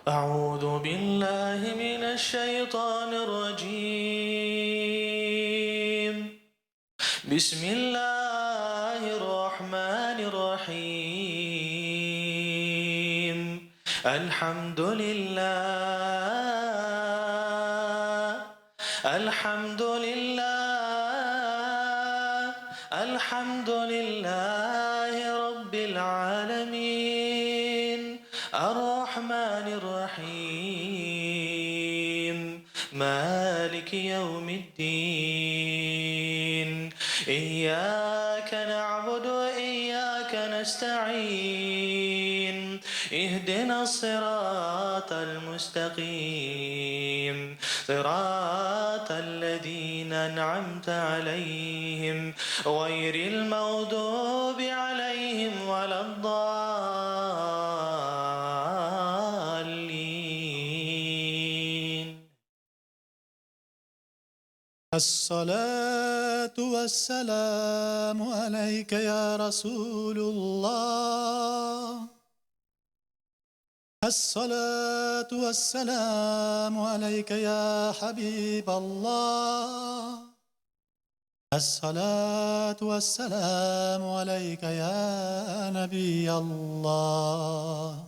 أعوذ بالله من الشيطان الرجيم. بسم الله الرحمن الرحيم. الحمد لله، الحمد لله، الحمد لله رب العالمين، الرحمن الرحيم، مالك يوم الدين، إياك نعبد وإياك نستعين، اهدنا الصراط المستقيم، صراط الذين أنعمت عليهم، غير المغضوب عليهم ولا الضالين. الصلاة والسلام عليك يا رسول الله. الصلاة والسلام عليك يا حبيب الله. الصلاة والسلام عليك يا نبي الله.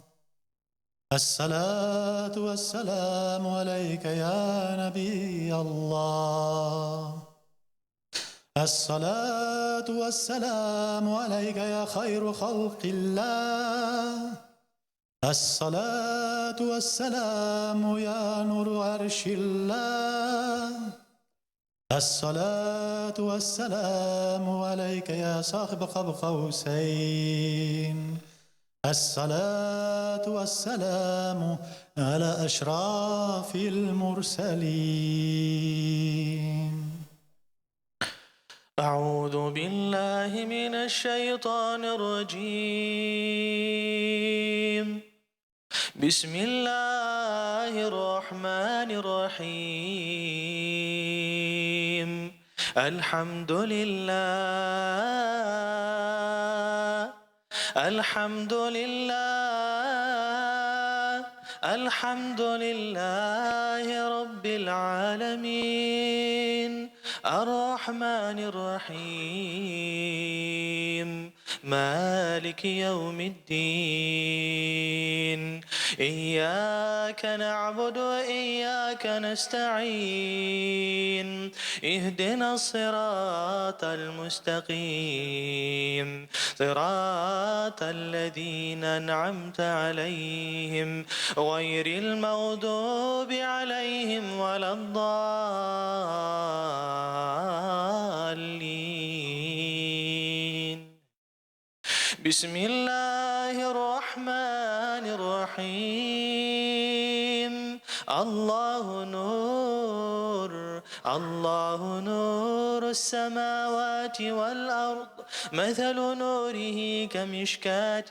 الصلاة والسلام عليك يا نبي الله. الصلاة والسلام عليك يا خير خلق الله. الصلاة والسلام يا نور عرش الله. الصلاة والسلام عليك يا صاحب قاب قوسين. الصلاة والسلام على أشراف المرسلين. أعوذ بالله من الشيطان الرجيم. بسم الله الرحمن الرحيم. الحمد لله، الحمد لله، الحمد لله رب العالمين، الرحمن الرحيم، مالك يوم الدين، إياك نعبد وإياك نستعين، اهدنا الصراط المستقيم، صراط الذين أنعمت عليهم، غير المغضوب عليهم ولا الضالين. بسم الله الرحمن الرحيم. الله نور، الله نور السماوات والأرض، مثل نوره كمشكاة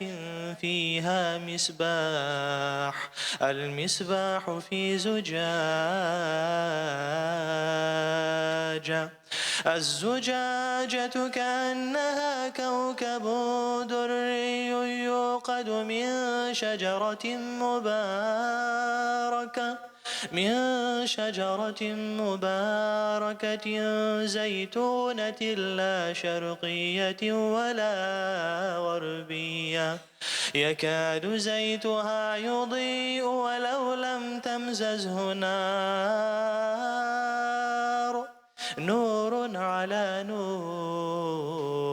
فيها مصباح، المصباح في زجاجة، الزجاجة كأنها كوكب دري يوقد من شجرة مباركة، من شجرة مباركة زيتونة لا شرقية ولا غربية، يكاد زيتها يضيء ولو لم تمسسه نار، نور على نور،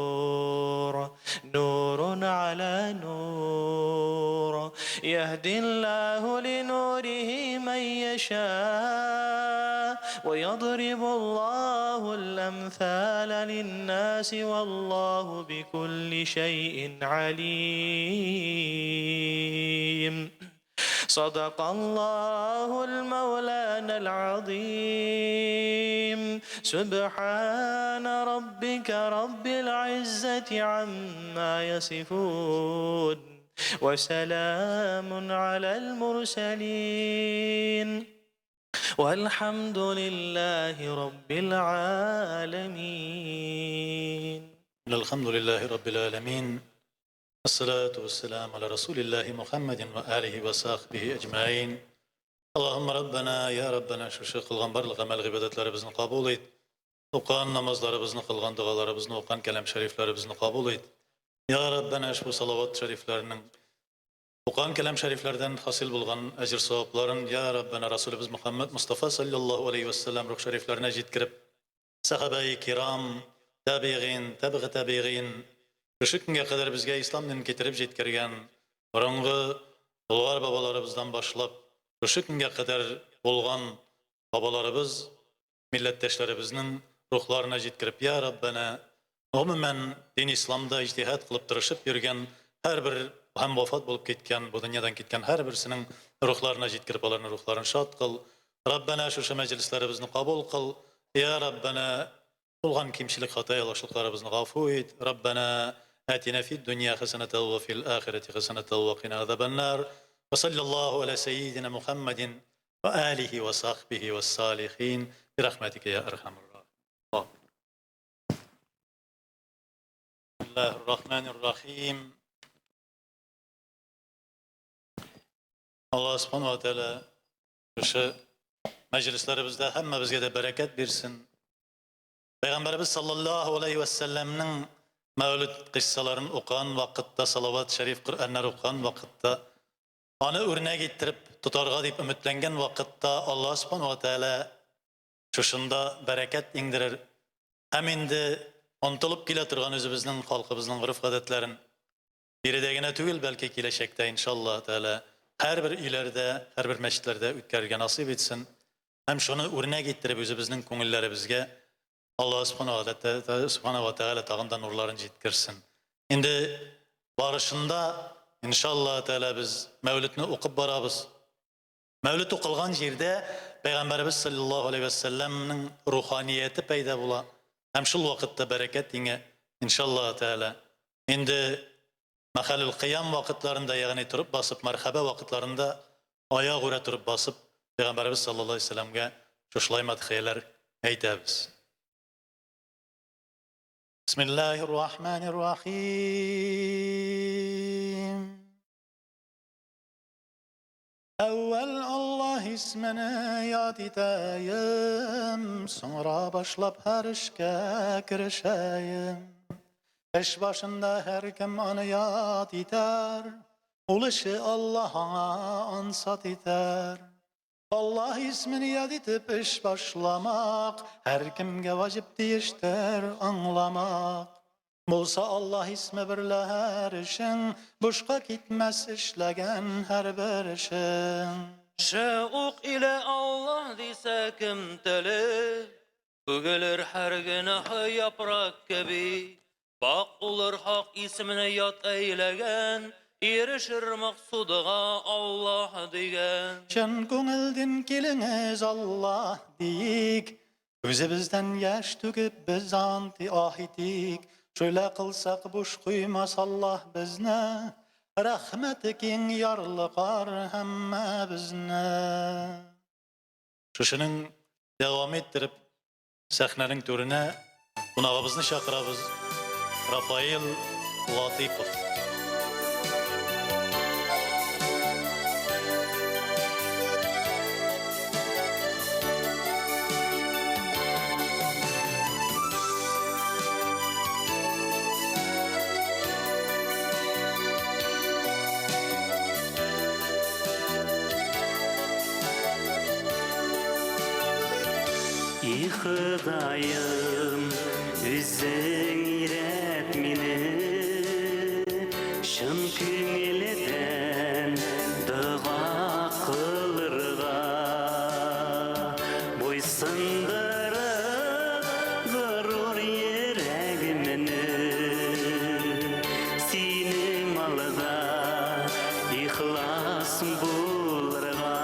نور على نور، يهدي الله لنوره من يشاء، ويضرب الله الأمثال للناس، والله بكل شيء عليم. صدق الله المولانا العظيم. سبحان ربك رب العزة عما يصفون، وسلام على المرسلين، والحمد لله رب العالمين. الحمد لله رب العالمين، Эссалату вассаламу аля Расулиллахи Мухаммадин ва алихи ва сахбихи әҗмәин. Аллаһумма Раббана, я Раббана, шушы кылган барлык гамәл гыйбадәтләребезне кабул ит. Укыган намазларыбызны, кылган догаларыбызны, укыган кәлам шәрифләребезне кабул ит. Я Раббана, ошбу салават шәрифләренең укыган кәлам шәрифләрдән хасил булган әҗер савапларын, я Раббана, Расулыбыз Мухаммад Мустафа саллаллаһу алейхи вассалам рух шәрифләренә җиткереп, сахабаи кирам, табигин, табигы табигин, шушы көнгә кадәр безгә ислам динен китереп җиткергән борынгы болгар бабаларыбыздан башлап, шушы көнгә кадәр булган бабаларыбыз, милләттәшләребезнең рухларына җиткереп, я Раббана, гомумән, дин исламда иҗтиһад кылып тырышып йөргән һәрбер һәм вафат булып киткән, бу дөньядан киткән һәрберсенең рухларына җиткереп, аларның рухларын шат кыл. Раббана, шушы мәҗлесләребезне кабул кыл. Я Раббана, булган кимчелек, хата, ялгышлыкларыбызны гафу ит. Раббана, атина фид дөнья хәсәнәтә ва фил ахирәти хәсәнәтә ва кина азабаннар. Ва саллаллаху аля сәйидина Мухаммадин ва алихи ва сахбихи ва салихин бирахматика я архамар рахимин. Бисмиллахир-рахманир-рахим. Аллаһ субхану ва тааля шушы мәҗлесләребездә һәммәбезгә дә бәрәкәт бирсен. Пәйгамбәребез саллаллаһу алейхи ва сәлләмнең мәүлид кыйссаларын укыган вакытта, салават шәриф Коръәннәр укыган вакытта, аны үрнәк иттереп тотарга дип өметләнгән вакытта Аллаһ субхану ва тааля шушында бәрәкәт иңдерер. Һәм инде онытылып килә торган үзебезнең халкыбызның гореф-гадәтләрен биредә генә түгел, бәлки киләчәктә, иншаллаһ тәгалә, һәрбер өйләрдә, һәрбер мәчетләрдә үткәрергә насыйп итсен. Һәм шуны үрнәк иттереп үзебезнең күңелләребезгә Аллаһ субхана ва тәгалә тагын да нурларын җиткерсен. Инде барышында, иншаллаһ тәгалә, без Мәүлидне укып барабыз. Мәүлид укылган җирдә Пәйгамбәребез саллаллаһу алейһи вә сәлләмнең руханияте пәйда була һәм шул вакытта бәрәкәт иңә, иншаллаһ тәгалә. Инде мәхәлүл кыям вакытларында, ягъни торып басып, мәрхәбә вакытларында аягүрә торып басып, Пәйгамбәребез саллаллаһу алейһи вә сәлләмгә шушылай мәдхияләр әйтәбез. Бисмиллаһир рахманир рахим. Әүвәл Аллаһ исмене яд итәем, соңра башлап һәр эшкә керешәем. Эш башында һәркем аны яд итәр, ул эше Аллаһ аңа ансат итәр. Аллаһ исмен яд итеп эш башламак, һәркемгә ваҗиб тиештер аңламак. Булса Аллаһ исме берлә һәр эшең, бушка китмәс эшләгән һәрбер эшең. Шәүк илә Аллаһ дисә кем теле, түгелер һәр гөнаһы япрак кеби. Пакь булыр Хак исеменә ят әйләгән, ирешер максудыга Аллаһ дигән. Чын күңелдин килеңез Аллаһ диик, Күзебездән яшь түгеп без ант аһ итик, Шөйлә кылсак буш куймас Аллаһ безне, Рәхмәте киң ярлыкар һәммәбезне. Шушының дәвам иттереп, сәхнәнең түренә кунагыбызны чакырабыз, Рафаил Латыйпов. И Ходаем, үзең өйрәт мине чын күңелдән дога кылырга, буйсындырып горур йөрәгемне синең алда ихлас булырга,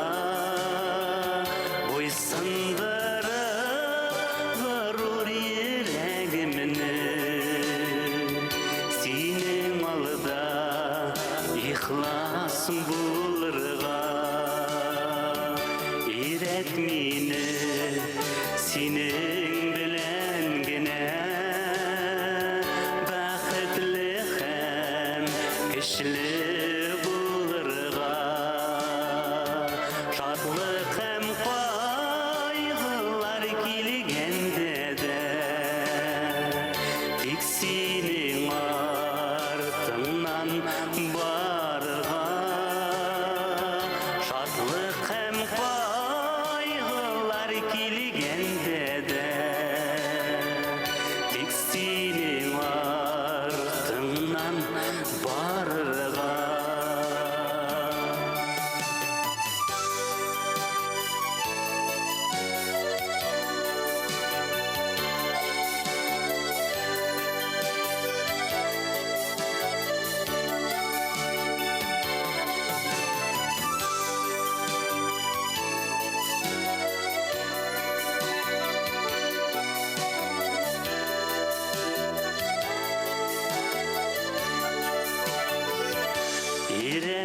буйсындырып горур йөрәгемне синең алда ихлас булырга. Өйрәт мине синең белән генә бәхетле һәм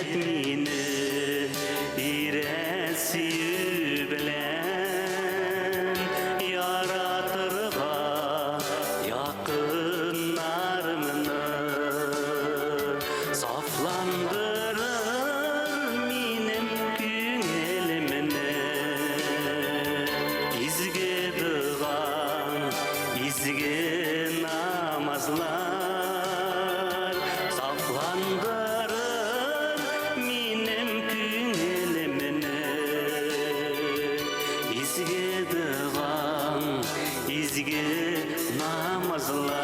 Өйрәт мине, өйрәт сөю белән яратырга якыннарымны. Сафландырыр минем күңелемне. Изге догам, изге намазлар сафландырыр минем күңелемне. Изге догам, изге намазлар.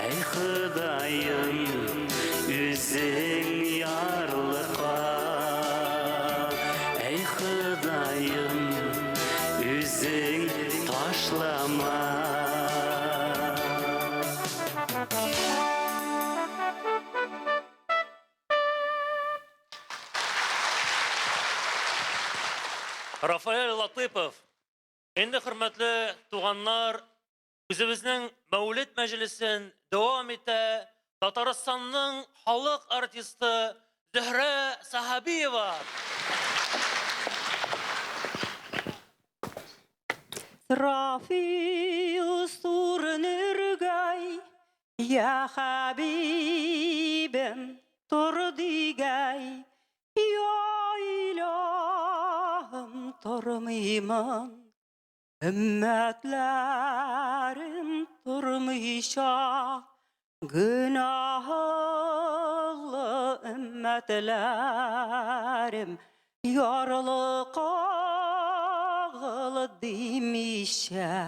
Әй Ходаем, үзең ярлыка. Әй Ходаем, үзең ташлама. Рафаэль Латыпов. Инде, хөрмәтле туганнар, үзебезнең Мәүлид мәҗлесен дәвам итә Татарстанның халык артисты Зөһрә Сахабиева. Исрафил сурын өргәй, я хәбибем, тор дигәй, я илаһым, тормыймын. Өммәтләрем тормыйча, гөнаһлы өммәтләрем, ярлыкагыл димичә.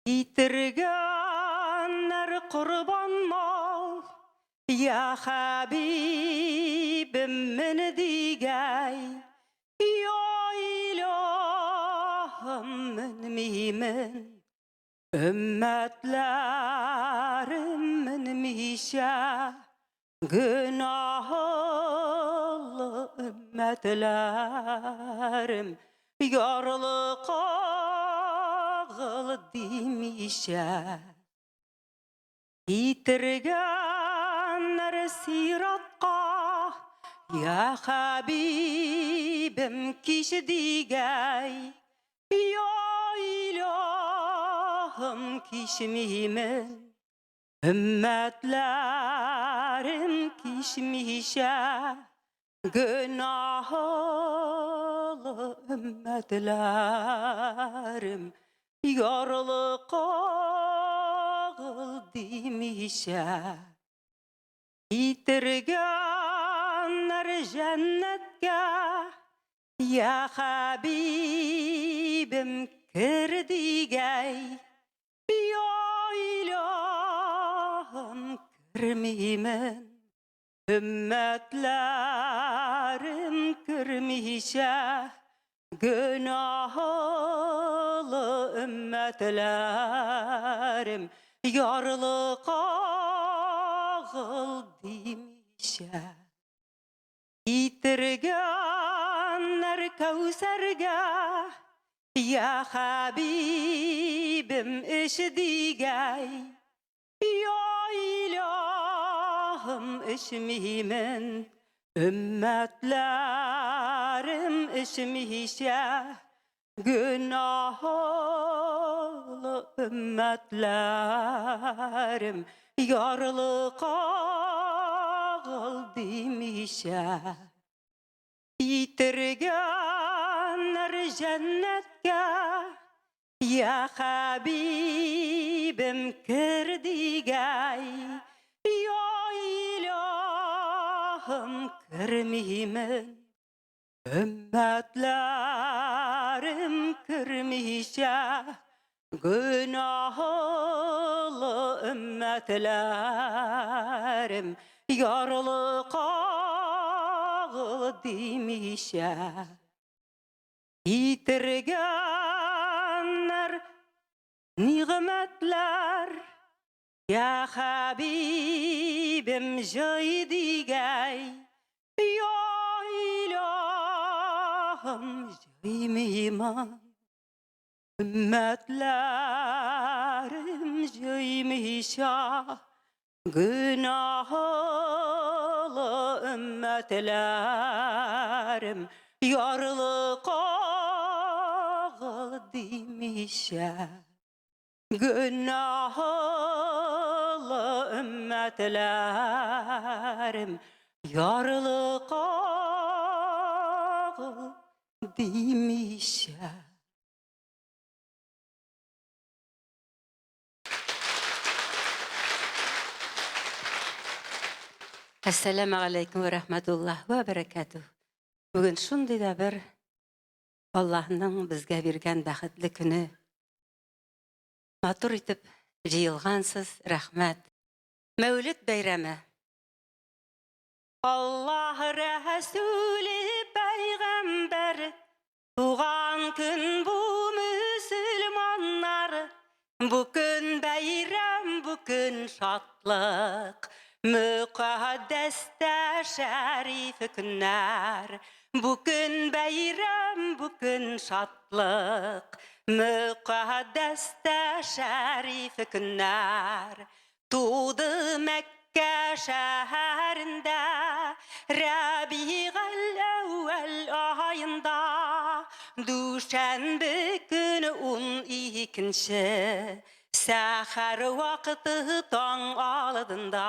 Китергәннәр корбан мал, я хәбибем, мен дигәй, я илаһым, менмимен. Өммәтләрем менмичә, гөнаһлы өммәтләрем, ярлыкагыл димичә. Китергәннәр сиратка, я хәбибем, кич дигәй, я илаһым, кичмимен. Өммәтләрем кичмичә, гөнаһлы өммәтләрем, ярлыкагыл димичә. Китергәннәр җәннәткә, я хәбибем, кер дигәй, я илаһым, кермимен. Өммәтләрем кермичә, гөнаһлы өммәтләрем, ярлыкагыл димичә. Китергәннәр Кәүсәргә, я хәбибем, эч дигәй, я илаһым, эчмимен. Өммәтләрем эчмичә, гөнаһлы өммәтләрем, ярлыкагыл димичә. Китергәннәр җәннәткә, я хәбибем, кер дигәй, я илаһым, кермимен. Өммәтләрем кермичә, гөнаһлы өммәтләрем, ярлыкагыл димичә. Китергәннәр нигъмәтләр, я хәбибем, җый дигәй, я илаһым, җыймыймын. Өммәтләрем җыймыйча, гөнаһлы өммәтләрем, ярлы кагыл димичә. Günahlı ümmetlerim, yarlı kağıl demişe. Әссәләмә галәйкүм вә рәхмәтуллаһ вә бәрәкәтүһ. Бүген шундый да бер Аллаһның безгә биргән бәхетле көне. Матур итеп җыелгансыз, рәхмәт. Мәүлид бәйрәме. Аллаһ Рәсүле пәйгамбәр туган көн бу мөселманнар. Бу көн бәйрәм, бу көн шатлык. Мөкаддәс тә шәриф көннәр. Бу көн бәйрәм, бу көн шатлык. Мөкаддәс тә шәриф көннәр. Туды Мәккә шәһәрендә, Рәбигаль әүвәл аенда, дүшәнбе көне 12нче, сәхәр вакыты таң алдында.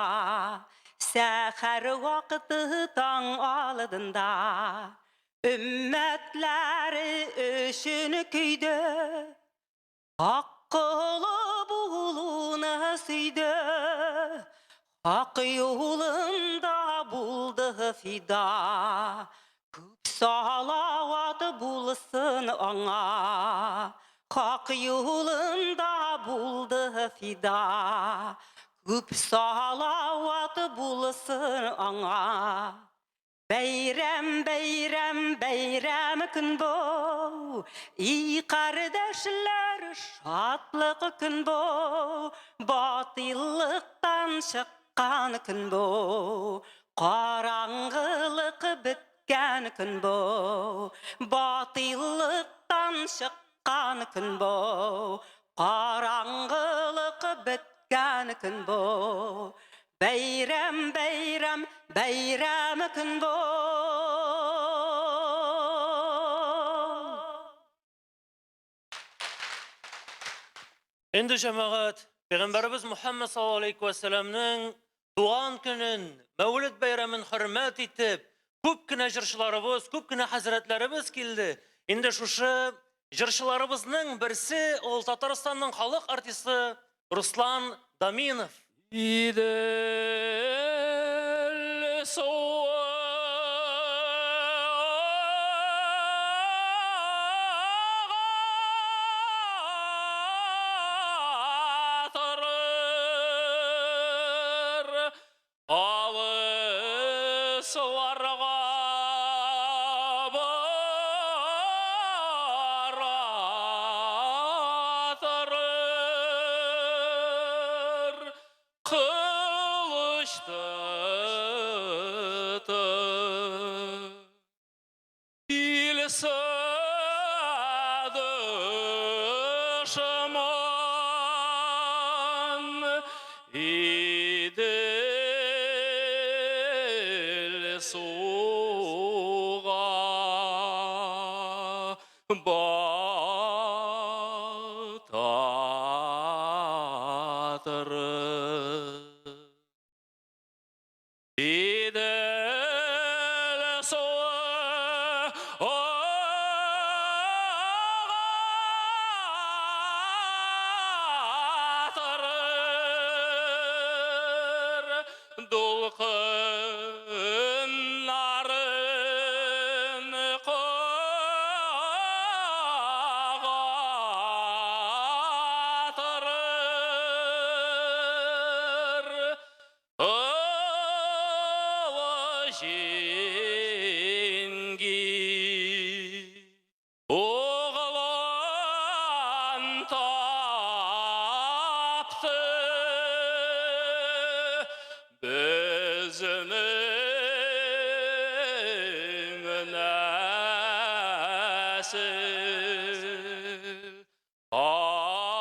Сәхәр вакыты таң алдында. Өммәтләре өчен көйде, Хак колы булуны сөйде. Хак юлында булды фида. Күп салават булсын аңа. Хак юлында булды фида. Күп салават булсын аңа. Бәйрәм, бәйрәм, бәйрәм көн бу. И кардәшләр, шатлык көн бу. Батыйлыктан чыккан көн бу. Караңгылык беткән көн бу. Батыйлыктан чыккан көн бу. Караңгылык беткән көн бу. Бәйрәм, бәйрәм, бәйрәм көн бу. Инде җәмәгать, Пәйгамбәребез Мухаммад саллаллаһу алейхи ва сәлламнең туган көнен, Мәүлид бәйрәмен хөрмәт итеп, күп кенә җырчыларыбыз, күп кенә хәзрәтләребез килде. Инде шушы җырчыларыбызның берсе ул Татарстанның халык артисты Руслан Даминов. Идел суы ага торыр, алысларга бара торыр. Кылыч тотып, килсә дошман, Идел суга батыр. Идел суы ага торыр, дулкыннарын кага торыр. Олы җиңги углан тапты, безнең нәсел артатыр.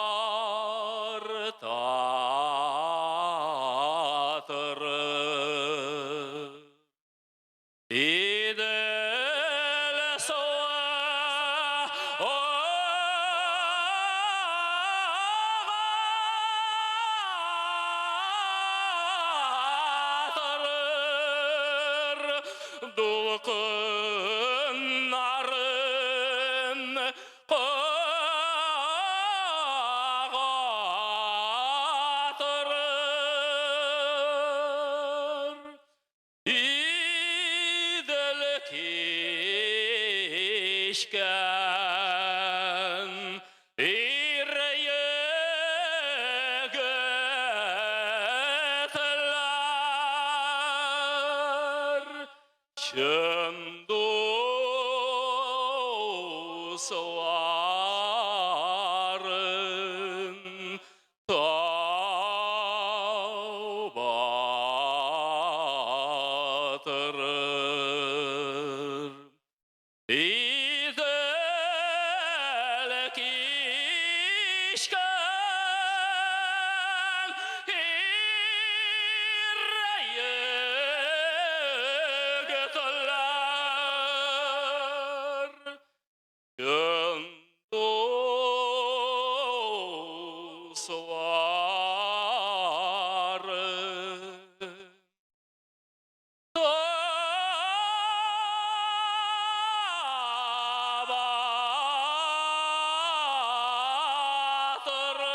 Идел суы ага торыр, дулкыннарын кага торыр. Идел кичкән ир-егетләр, чын дусларын таба торыр. Идел кичкән ир-егетләр, чын дусларын таба торыр.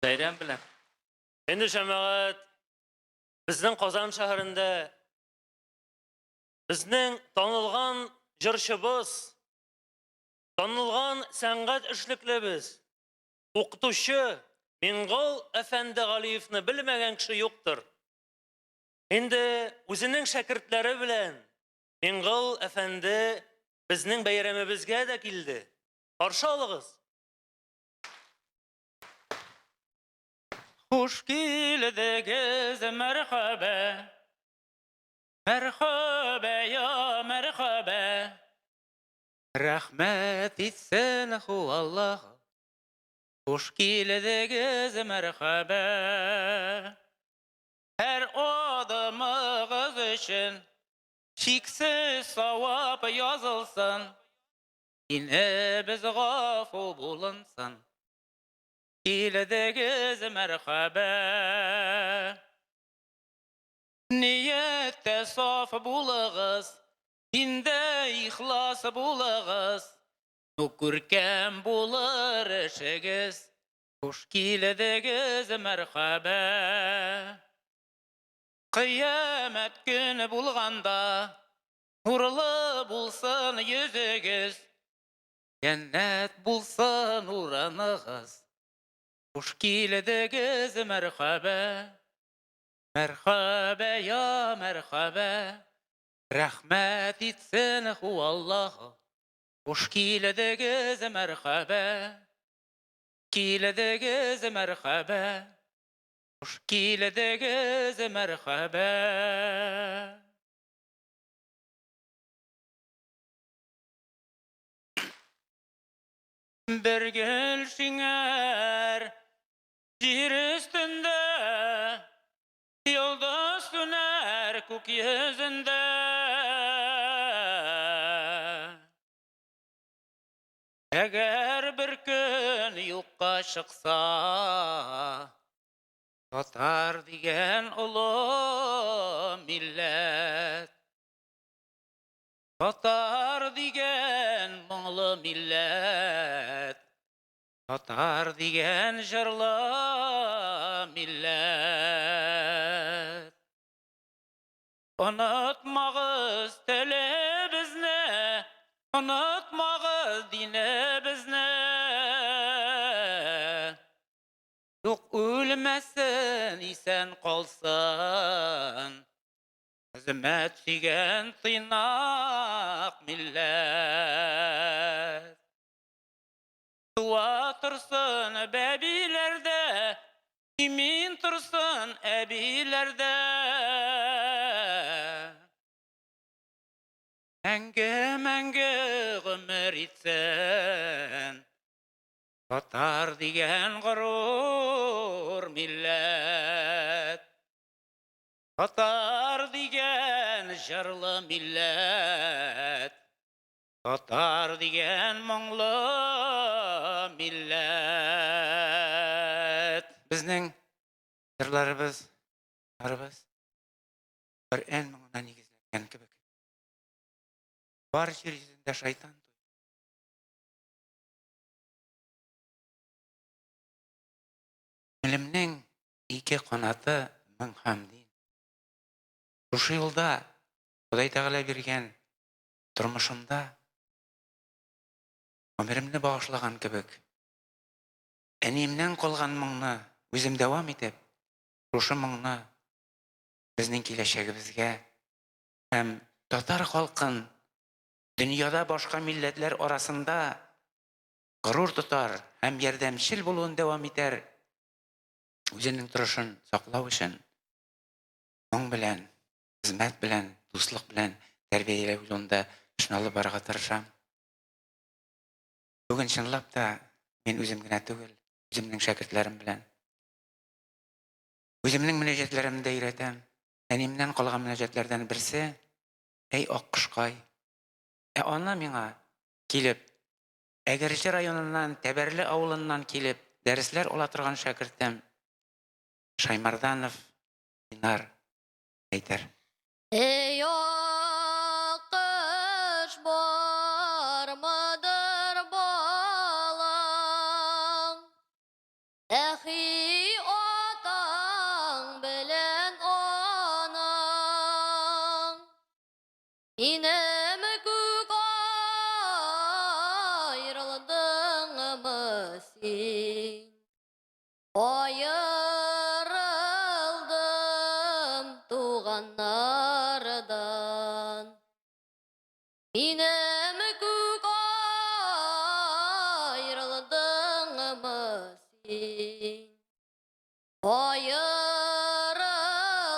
Бәйрәм белән. Инде җәмәгать, безнең Казан шәһәрендә безнең танылган җырчыбыз, танылган сәнгать эшлеклебез, укытучы Миңгол әфәнде Галиевны белмәгән кеше юктыр. Инде үзенең шәкертләре белән Миңгол әфәнде безнең бәйрәмебезгә дә килде. Каршы алыгыз. Хуш килдегез, мәрхәбә. Мәрхәбә, я мәрхәбә. Рәхмәт итсен ху Аллаһ. Хуш килдегез, мәрхәбә. Һәр адымыгыз өчен чиксез савап язылсын. Динебез гафу булынсын. Килдегез, мәрхәбә. Нияттә саф булыгыз, диндә ихлас булыгыз. Ну күркәм булыр эшегез. Хуш килдегез, мәрхәбә. Кыямәт көне булганда, нурлы булсын йөзегез. Җәннәт булсын урыныгыз. Хуш килдегез, мәрхәбә. Мәрхәбә, я мәрхәбә. Рәхмәт итсен ху Аллаһ. Хуш килдегез, мәрхәбә. Килдегез, мәрхәбә. Хуш килдегез, мәрхәбә. Бер гөл шиңәр җир өстендә, йолдыз сүнәр күк йөзендә. Әгәр бер көн юкка чыкса, татар дигән олы милләт, татар дигән моңлы милләт, татар дигән җырлы милләт. Онытмагыз телебезне, онытмагыз динебезне. Юк үлмәсен, исән калсын. Хезмәт сөйгән тыйнак милләт. Туа торсын бәбиләрдә, имин торсын әбиләрдә. Мәңге, мәңге гомер итсен. Татар дигән горур милләт. Татар дигән җырлы милләт. Татар дигән моңлы милләт. Безнең җырларыбыз, барыбыз Коръән моңына нигезләнгән кебек. Бар җир йөзендә шайтан туе. Күңелемнең ике канаты моң һәм дин. Шушы юлда Ходай Тәгалә биргән тормышымда гомеремне багышлаган кебек, әниемнән калган моңны үзем дәвам итеп, шушы моңны безнең киләчәгебезгә һәм татар халкын дөньяда башка милләтләр арасында горур тотар һәм ярдәмчел булуын дәвам итәр, үзенең торышын саклау өчен моң белән, хезмәт белән, дуслык белән тәрбияләү юлында эшне алып барырга тырышам. Бүген чынлап та мин үзем генә түгел, үземнең шәкертләрем белән. Үземнең мөнәҗәтләремне дә өйрәтәм. Әниемнән калган мөнәҗәтләрдән берсе Әй аккошкай. Ә аны миңа килеп Әгерҗе районыннан, Тәбәрле авылыннан килеп дәресләр ала торган шәкертем Шаймарданов Динар әйтер. Эй, аккош, бармыдыр балаң? Әхи атаң белән анаң. Минем күк аерылдыңмы син? Аерылдым туганнардан. Минем күк аерылдыңмы син?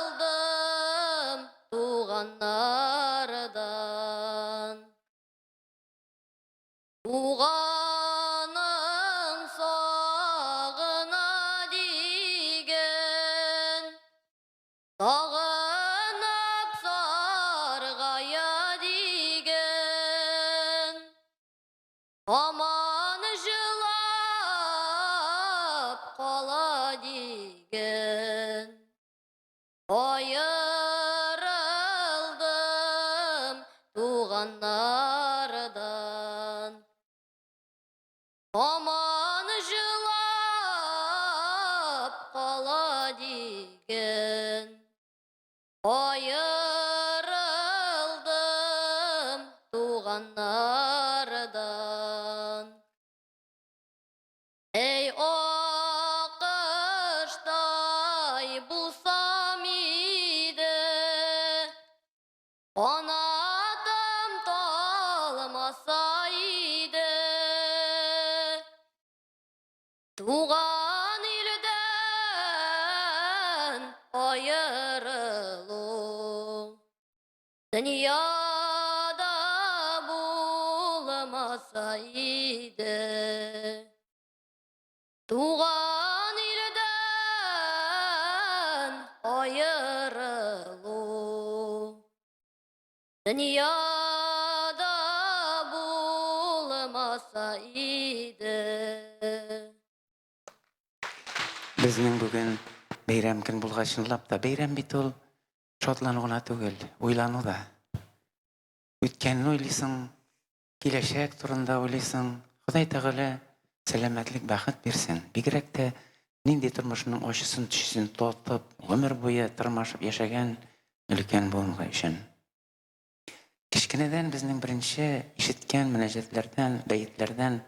Аерылдым туганнардан. Туганың сагына диген, сагынып саргая диген. Һаман җылап кала диген. Аерылдым туганнардан. Һаман җылап кала диген. Аерылдым туганнардан. Әй, аккоштай булсам иде, канатым талмаса иде. Туган илдән аерылу дөньяда булмаса иде. Туган илдән аерылу дөньяда булмаса иде. Безнең бүген бәйрәм көн булгач, чынлап та бәйрәм бит ул шатлану гына түгел, уйлану да. Үткәнне уйлыйсың, киләчәк турында уйлыйсың. Ходай Тәгалә сәламәтлек, бәхет бирсен. Бигрәк тә нинди тормышның ачысын, төчесен татып, гомер буе тырмашып яшәгән өлкән буынга өчен. Кечкенәдән безнең беренче ишеткән мөнәҗәтләрдән, бәетләрдән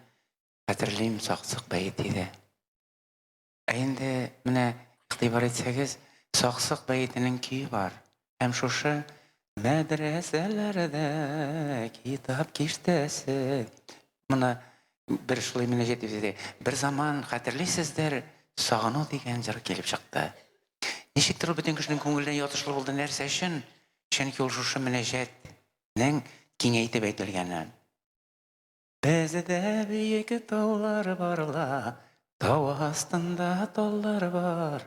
хәтерлим, Саксык бәет иде. Ә инде менә игътибар итсәгез, Саксык бәетенең көе бар. Һәм шушы мәдрәсәләрдә китап киштәсе. Моны бер шулай мөнәҗәт дип әйтә. Бер заман хәтерлисездер, Сагыну дигән җыр килеп чыкты. Ничектер ул бөтен кешенең күңеленә ятышлы булды. Нәрсә өчен? Чөнки ул шушы мөнәҗәтнең киңәйтеп әйтелгәне. Бездә биек таулар бар ла, тау астында таллар бар.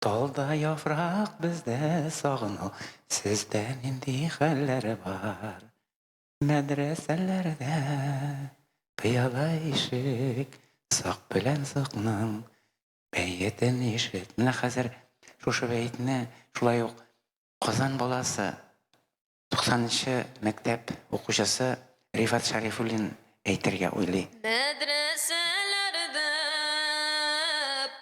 Талда яфрак, бездә сагыну, сездә нинди хәлләр бар? Мәдрәсәләрдә пыяла ишек, сак белән сакның бәетен ишет. Менә хәзер шушы бәетне шулай ук Казан баласы, 90 нчы мәктәп укучысы Рифат Шәрифуллин әйтергә уйлый. Мәдрәсәләрдә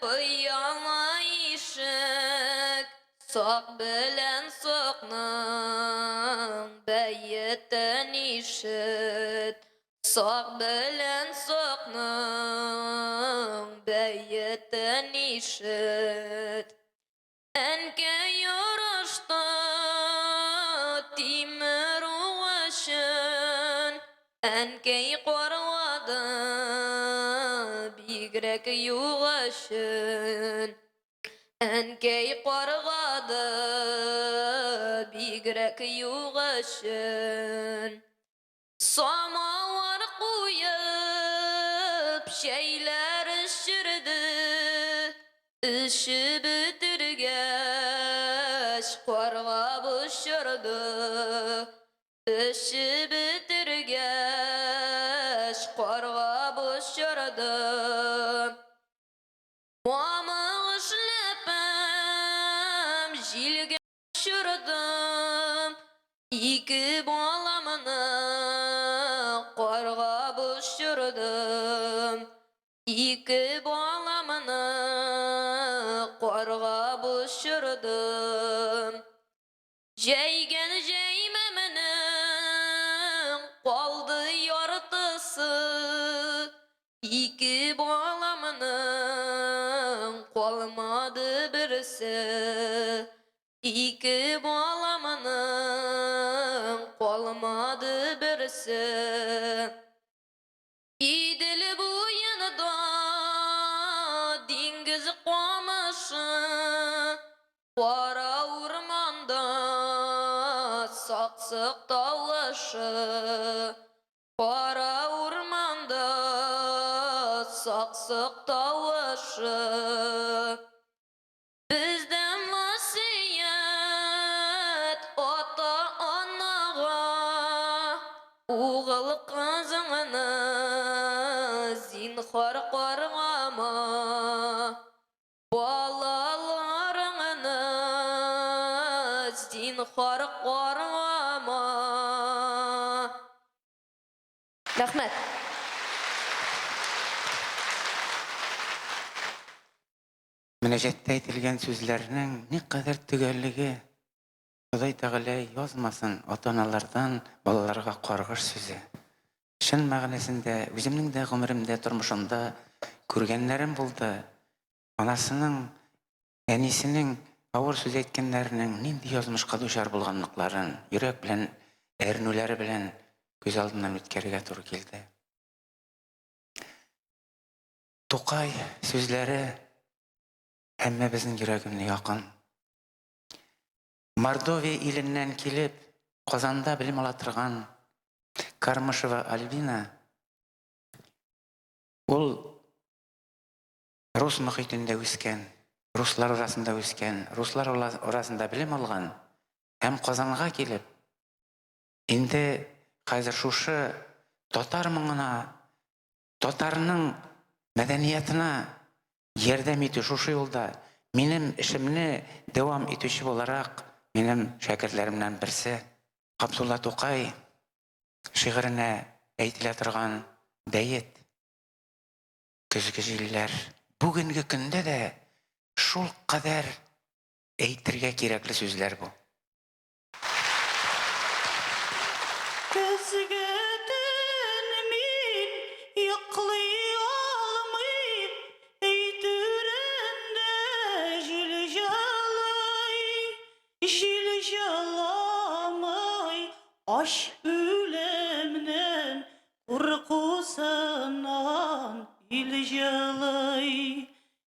пыяла ишек, Сак белән сакның бәетен ишет. Сак белән сакның бәетен ишет. Әнкәй ярышты тимер угычын, Әнкәй карлады бигрәк югачын. Әнкәй каргады бигрәк югачын. Самавыр куеп, чәйләр эчерде. Эчеп бетергәч, карга очырды. Эчеп бетергәч, карга очырды. Мамык эшләпәм җилгә очырдым. Ике баламны карга очырдым. Ике баламны карга очырдым. Җәйгән җәймәмнең калды яртысы. Ике баламның калмады берсе. Ике баламның калмады берсе. Идел буенда диңгез камышы, кара урманда саксык тавышы. Кара урманда саксык тавышы. Бездән васыять ата-анага, угыл кызыңны зинхар каргама, балаларыңны зинхар каргама. Рәхмәт. Мөнәҗәттә әйтелгән сүзләрнең никадәр төгәллеге, Ходай Тәгалә язмасын ата-аналардан балаларга каргыш сүзе. Чын мәгънәсендә үземнең дә гомеремдә, тормышымда күргәннәрем булды. Анасының, әнисенең авыр сүз әйткәннәренең нинди язмышка дучар булганлыкларын йөрәк белән әрнүләре белән күз алдыннан үткәрергә туры килде. Тукай сүзләре һәммәбезнең йөрәгенә якын. Мордовия иленнән килеп, Казанда белем ала торган Кармышева Альбина ул рус мохитендә үскән, руслар арасында үскән, руслар арасында белем алган һәм Казанга килеп, инде хәзер шушы татар моңына, татарның мәдәниятына ярдәм итү, шушы юлда минем эшемне дәвам итүче буларак, минем шәкертләремнән берсе Габдулла Тукай шигыренә әйтелә торган бәет Көзге җилләр бүгенге көндә дә шул кадәр әйтергә кирәкле сүзләр бу. Көзге төн мин йоклый алмыйм, өй түрендә җил җылый, җил җыламый, ач үлемнең куркусыннан ил җылый.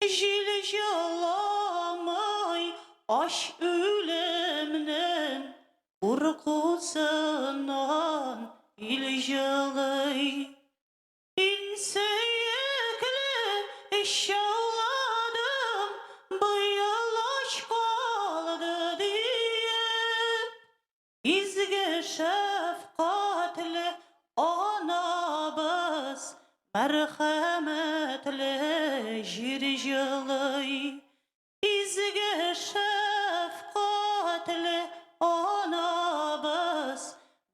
Җил җыламый, ач үлемнең куркусыннан ил җылый. Өч ауладым, быел ач калды диеп. Изге шәфкатьле анабыз, мәрхәмәтле җир җылый. Изге шәфкатьле анабыз,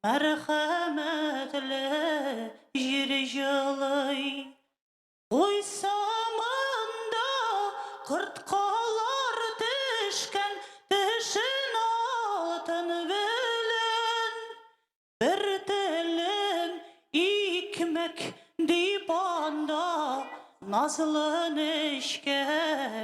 мәрхәмәтле җир җылый. Куйсамында корткалар төшкән, тешен алтын белән. Бер телем икмәк дип анда назлы нечкә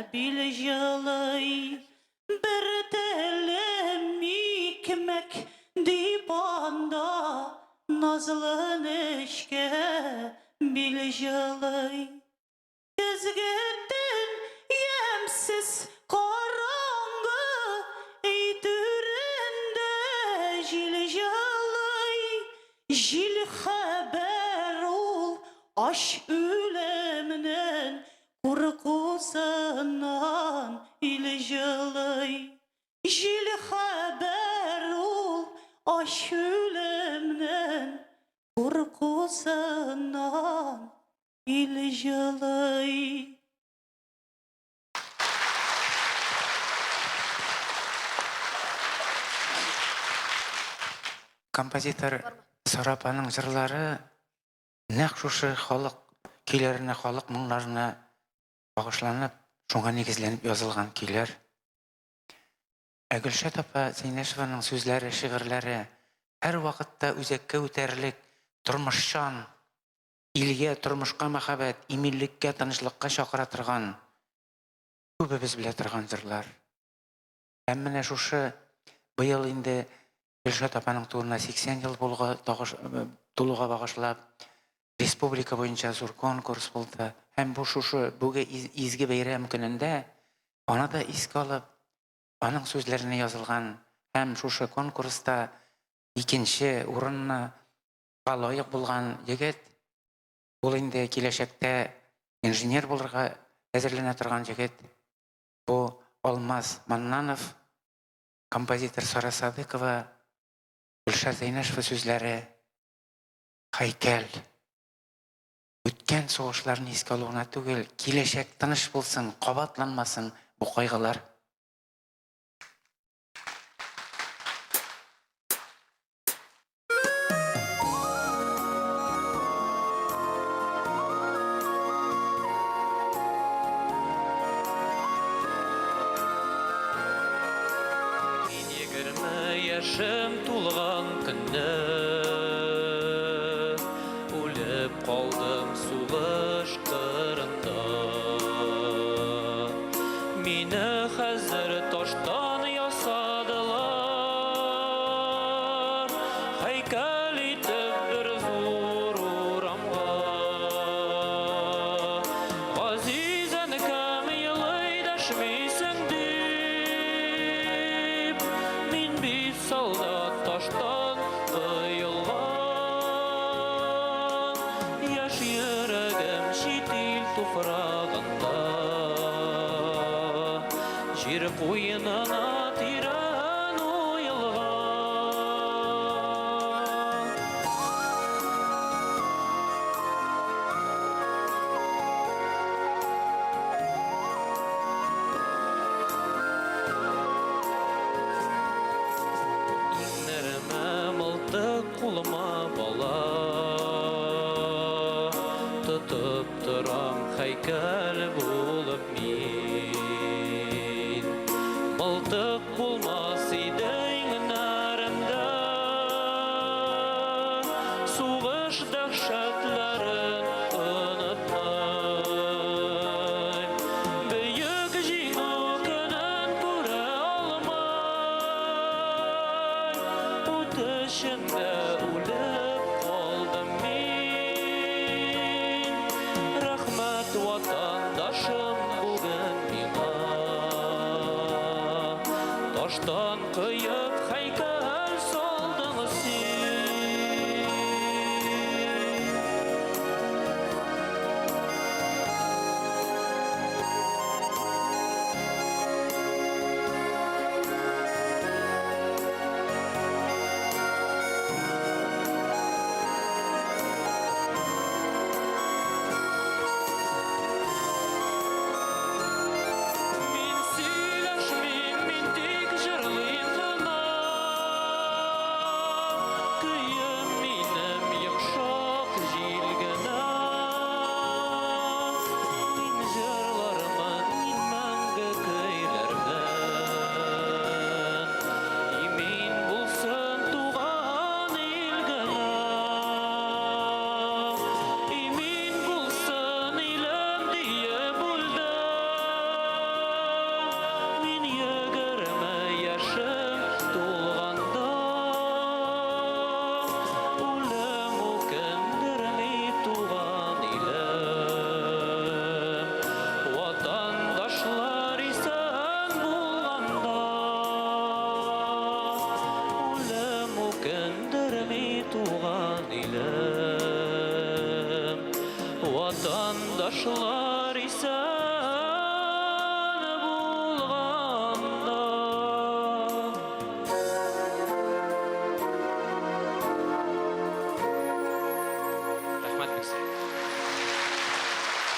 бил җылый. Бер телем икмәк дип анда назлы нечкә бил җылый. Көзге төн ямьсез караңгы, өй түрендә җил җылый. Җил хәбәр ул ач үлемнең куркусыннан ил җылый. Җил хәбәр ул ач үлемнең куркусыннан ил җылый. Композитор Сара апаның җырлары нәкъ шушы халык көйләренә, халык моңнарына багышланып, шуңа нигезләнеп язылган көйләр. Ә Гөлшат апа Зәйнәшеваның сүзләре, шигырьләре һәрвакытта үзәккә үтәрлек, тормышчан, илгә, тормышка мәхәббәт, иминлеккә, тынычлыкка чакыра торган, күбебез белә торган җырлар. Һәм менә шушы быел инде Гөлшат апаның тууына 80 ел булга, тулуга багышлап, республика буенча зур конкурс булды. Һәм бу шушы бүге изге бәйрәм көнендә аны да искә алып, аның сүзләренә язылган һәм шушы конкурста икенче урынны лаек булган егет, ул инде киләчәктә инженер булырга әзерләнә торган егет, бу Алмаз Маннанов, композитор Сара Садыкова, Гөлшат Зәйнәшева сүзләре, Һәйкәл. Үткән сугышларны искә алу гына түгел, киләчәк тыныч булсын, кабатланмасын бу кайгылар. Мин 20 яшем тулган көнне үлеп калдым сугыш кырында. Мине хәзер таштан ясадылар, һәйкәл итеп бер зур урамга. Газиз әнкәм елый, дәшмисең дип, мин бит солдат таштан коелган. Яшь йөрәгем чит ил туфрагында, җир куенына тирән уелган. Иңнәремә мылтык, кулыма бала, тотып торам һәйкәл булып мин. Мылтык булмас иде иңнәремдә, сугыш дәһшәтләрен онытмыйм. Бөек Җиңү көнен күрә алмай, ут эчендә үлеп калдым мин. Рәхмәт, ватандашым, бүген миңа. Селкендерми туган илем. Ватандашлар исәнме?